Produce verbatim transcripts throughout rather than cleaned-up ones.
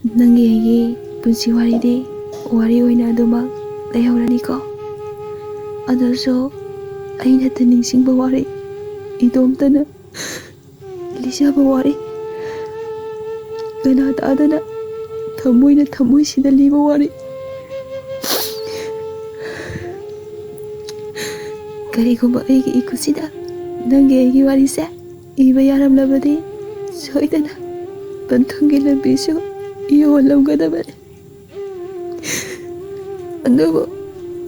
ꯅꯪꯒꯤ ꯑꯩꯒꯤ ꯄꯨꯟꯁꯤ ꯋꯥꯔꯤꯗꯤ ꯋꯥꯔꯤ ꯑꯣꯏꯅ ꯑꯗꯨꯃꯛ ꯂꯩꯍꯧꯔꯅꯤꯀꯣ꯫ ꯑꯗꯨꯁꯨ ꯑꯩꯅꯇ ꯅꯤꯡꯁꯤꯡꯕ ꯋꯥꯔꯤ, ꯏꯇꯣꯝꯇꯅ ꯂꯤꯖꯕ ꯋꯥꯔꯤ, ꯀꯅꯥ ꯇꯥꯗꯅ ꯊꯃꯣꯏꯅ ꯊꯃꯣꯏꯁꯤꯗ ꯂꯤꯕ ꯋꯥꯔꯤ꯫ ꯀꯔꯤꯒꯨꯝꯕ ꯑꯩꯒꯤ ꯏꯈꯨꯠꯁꯤꯗ ꯅꯪꯒꯤ ꯑꯩꯒꯤ ꯋꯥꯔꯤꯁꯦ ꯏꯕ ꯌꯥꯔꯝꯂꯕꯗꯤ, ꯁꯣꯏꯗꯅ ꯄꯟꯊꯨꯡꯒꯤ ꯂꯝꯕꯤꯁꯨ ꯌꯧꯍꯜꯂꯝꯒꯗꯕꯅꯤ꯫ ꯑꯗꯨꯕꯨ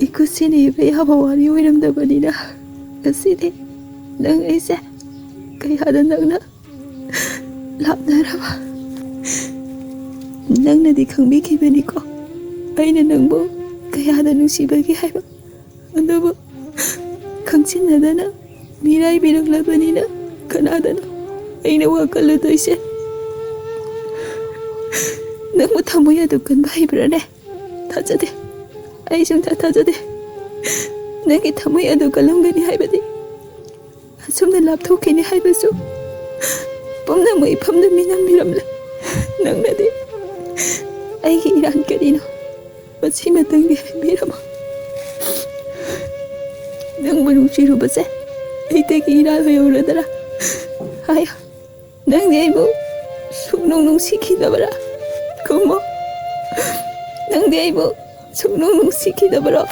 ꯏꯈꯨꯠꯁꯤꯅ ꯏꯕ ꯌꯥꯕ ꯋꯥꯔꯤ ꯑꯣꯏꯔꯝꯗꯕꯅꯤꯅ, ꯉꯁꯤꯗꯤ ꯅꯪ ꯑꯩꯁꯦ ꯀꯌꯥꯗ ꯅꯪꯅ ꯂꯥꯞꯅꯔꯕ꯫ ꯅꯪꯅꯗꯤ ꯈꯪꯕꯤꯈꯤꯕꯅꯤꯀꯣ, ꯑꯩꯅ ꯅꯪꯕꯨ ꯀꯌꯥꯗ ꯅꯨꯡꯁꯤꯕꯒꯦ ꯍꯥꯏꯕ꯫ ꯑꯗꯨꯕꯨ ꯈꯪꯖꯤꯟꯅꯗꯅ ꯃꯤꯔꯥꯏꯕꯤꯔꯛꯂꯕꯅꯤꯅ, ꯀꯅꯥꯗꯅꯣ ꯑꯩꯅ ꯋꯥꯈꯜ ꯂꯨꯗꯣꯏꯁꯦ? ꯅꯪꯕꯨ ꯊꯃꯣꯏ ꯑꯗꯨ ꯀꯟꯕ ꯍꯩꯕ꯭ꯔꯥꯅꯦ? ꯊꯥꯖꯗꯦ꯫ ꯑꯩ ꯁꯨꯡꯊꯥ ꯊꯥꯖꯗꯦ꯫ ꯅꯪꯒꯤ ꯊꯃꯣꯏ ꯑꯗꯨ ꯀꯜꯂꯝꯒꯅꯤ ꯍꯥꯏꯕꯗꯤ, ꯑꯁꯨꯝꯅ ꯂꯥꯞꯊꯣꯛꯈꯤꯅꯤ ꯍꯥꯏꯕꯁꯨ ꯄꯨꯝꯅꯃꯛ ꯏꯐꯝꯗ ꯃꯤꯅꯝꯕꯤꯔꯝꯂꯦ꯫ ꯅꯪꯅꯗꯤ ꯑꯩꯒꯤ ꯏꯔꯥꯟ ꯀꯔꯤꯅꯣ? ꯃꯁꯤꯃꯇꯪꯗꯤ ꯍꯥꯏꯕꯤꯔꯝꯃꯣ꯫ ꯅꯪꯕꯨ ꯅꯨꯡꯁꯤꯔꯨꯕꯁꯦ ꯑꯩꯗꯒꯤ ꯏꯔꯥꯜ ꯑꯣꯏꯍꯧꯔꯗ꯭ꯔꯥ? ꯍꯥꯏꯌꯣ꯫ ꯅꯪꯗꯤ ꯑꯩꯕꯨ ꯁꯨꯛꯅꯨꯡ ꯅꯨꯡꯁꯤꯈꯤꯗꯕ꯭ꯔꯥ? ꯈꯨꯝꯃꯣ꯫ ꯅꯪꯗꯤ ꯑꯩꯕꯨ ꯁꯨꯛꯅꯨꯡ ꯅꯨꯡꯁꯤꯈꯤꯗꯕ꯭ꯔꯣ?